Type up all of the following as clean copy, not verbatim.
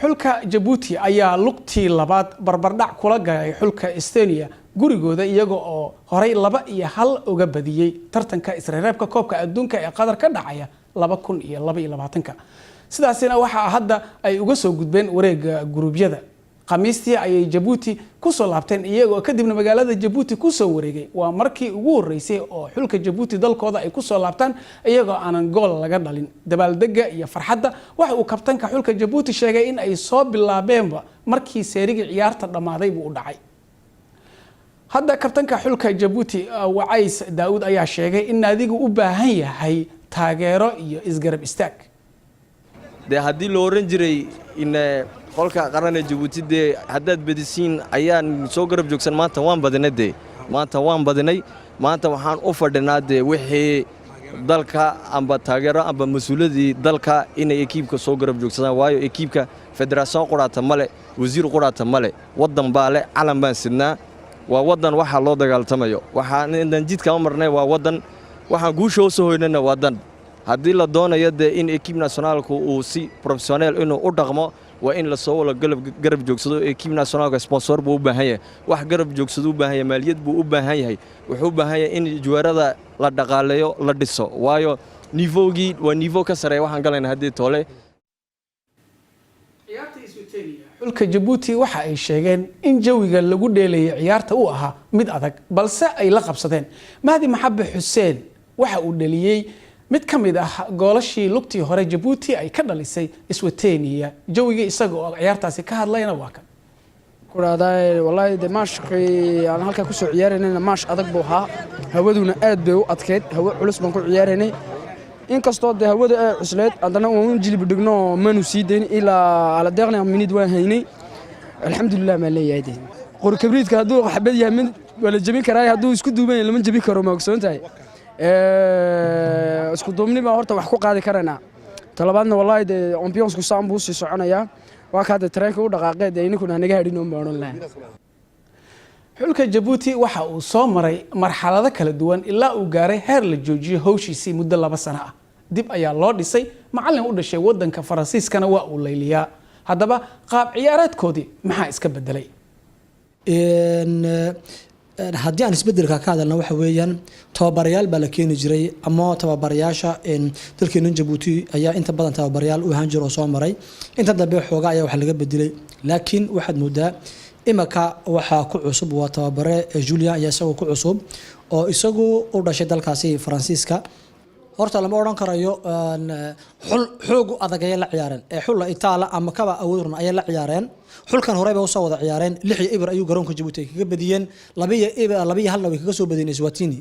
Xulka Jabuuti ayaa lugtii labaad barbardhac kula galay xulka Estonia gurigooda, iyaga oo horay 2-1 uga badiyey tartanka isreereebka Koobka Adduunka ee Qatar ka dhacaya 2022-ka. Sidaasina waxaa hadda ay uga soo gudbeen wareega guruubyada. Khamiistii ayay Jabuuti kusoo laabteen, iyagoo kadibna magaalada Jabuuti kusoo wareegay. Waa markii ugu horeysay oo xulka Jabuuti dalkooda ay kusoo laabtaan iyagoo aanan gool laga dhalin. Dabaaldega iyo farxadda waxa uu kabtanka xulka Jabuuti sheegay in ay soo bilaabeenba markii seerigii ciyaarta dhammaaday buu u dhacay. Hadda kabtanka xulka Jabuuti, Wacays Daawud, ayaa sheegay in naadigu u baahan yahay taageero iyo isgarab istaag. Dee haddii loo oran jiray in qolka qaranee Jabuuti dee haddaad badisiin ayaan soo garab joogsan, maanta waan badinay. Dee maanta waan badinay. Maanta waxaan u fadhinaa dee wixii dalka amba taageero amba mas-uuladii dalka inay équipe-ka soo garab joogsadaan, waayo équipe-ka fédération quraata male, wasiir quraata male, waddan baa le, calan baan sidnaa. Waa waddan waxaa loo dagaaltamayo. Waxaan intaan jidkama marnay waa waddan, waxaan guusha u soo hoynana waa dan. Haddii la doonayo dee in équipe nationale-ku uu si professionnel inuu u dhaqmo, waa in lasoo wala garab joogsado. Équipe nationale-ka sponsor buu u baahan yahay, wax garab joogsado u baahan yahay, maaliyad buu u baahan yahay. Wuxuu u baahan yahay in joueur-ada la dhaqaaleeyo, la dhiso, waayo niveau-gii waa niveau ka sareeya waxaan galayna haddii toole. Xulka Jabuuti waxa ay sheegeen in jawiga lagu dheelayay ciyaarta uu ahaa mid adag, balse ay la qabsadeen. Mahdi Maxabe Xuseen waxa uu dhaliyey mid ka mid ah goolashii lugtii hore Jabuuti ay ka dhalisay Swatenia. Jawiga isaga oo ciyaartaasi ka hadlayna waa kan. Kudhahdaa wallaahi de match-kii aan halkaa kusoo ciyaaraynayna match adag buu ahaa. Hawaduna aad bay u adkeyd, hawo culus baan ku ciyaaraynay. Inkastoo dee hawada ay cusleed, haddana waan jilib dhigno, manu sii dayn ilaa aladeeqna minid waan haynay. Alxamdulilah maan leeyahay. De qori kabriidka hadduu xabad yahay mid waa la jebin karaa, hadduu isku duuban yahay lama jebin karo. Ma ogsoon tahay? Isku duubni baa horta wax ku qaadi karaynaa. Talabaadna wallaahi dee ambiance-ku saan buu sii soconayaa. Waa kaa dee tareenka u dhaqaaqee, dee ininkuna hanaga hadhin un baan odhan lahaa. Xulka Jabuuti waxa uu soo maray marxalado kala duwan ilaa uu gaaray heer la joojiyo howshiisii muddo 2 sano ah. Dib ayaa loo dhisay, macallin u dhashay wadanka Faransiiskana waa uu layliyaa. Haddaba qaab ciyaareedkoodii maxaa iska bedelay? Haddii aan isbedelka ka hadalna, waxa weeyaan tababarayaal baa la keeni jiray, ama tababarayaasha dalkeena Jabuuti ayaa inta badan tababarayaal u ahaan jira oo soo maray. Inta dambe xooga ayaa wax laga bedelay, laakiin waxaad moodaa imaka waxaa ku cusub waa tababare Julian ayaa isagu ku cusub, oo isagu u dhashay dalkaasi Faransiiska. Horta lama odhan karayo xul xoogu adag ayay la ciyaareen ee xulla Itaala ama kaba awood run ayay la ciyaareen. Xulkan horey bay usoo wada ciyaareen. 6-0 ayuu garoonka Jabuuti ay kaga badiyeen, 2-0, 2-1-na way kaga soo badiyeen Eswatini.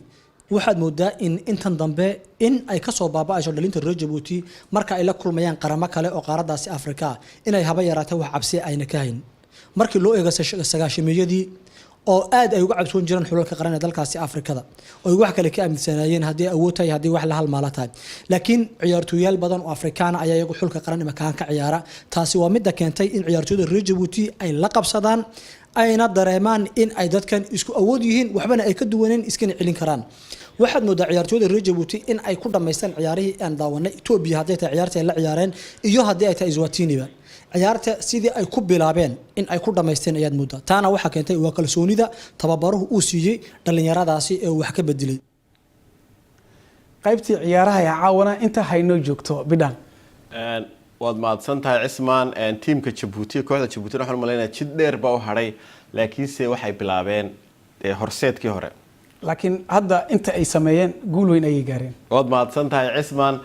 Waxaad moodaa in intan dambe in ay kasoo baaba'ayso dhalinta reer Jabuuti marka ay la kulmayaan qaramo kale oo qaaradaasi Afrika, inay haba yaraatee wax cabsi ayna ka hayn markii loo eego sagaashamiyadii, oo aad ay uga cabsoon jireen xulalka qaran ee dalkaasi Afrikada, oo ay wax kale ka aaminsanaayeen haddii awood tahay, haddii wax la halmaala tahay. Laakiin ciyaartooyaal badan oo Afrikaana ayaa iyagu xulka qaran imakaan ka ciyaara. Taasi waa midda keentay in ciyaartooyda reer Jabuuti ay la qabsadaan, ayna dareemaan in ay dadkan isku awood yihiin, waxbana ay ka duwaneen, iskana celin karaan. Waxaad moodaa ciyaartooyda reer Jabuuti in ay ku dhammaystaan ciyaarihii aan daawanay Etoobiya, hadday tahay ciyaarta ay la ciyaareen iyo haddii ay tahay Eswatiniba, ciyaarta sidii ay ku bilaabeen in ay ku dhammaysteen ayaad moodaa. Taana waxaa keentay waa kalsoonida tababaruhu uu siiyey dhallinyaradaasi ee uu wax ka bedelay. Qaybtii ciyaaraha ee caawana inta haynoo joogto, Bidhaan. Waad mahadsan tahay, Cismaan. Tiimka Jabuuti, kooxda Jabuuti, waxaan u malaynaya jid dheer baa u hadhay, laakiinse waxay bilaabeen horseedkii hore. Laakiin hadda inta ay sameeyeen guul weyn ayay gaareen. Waad mahadsan tahay, Cismaan.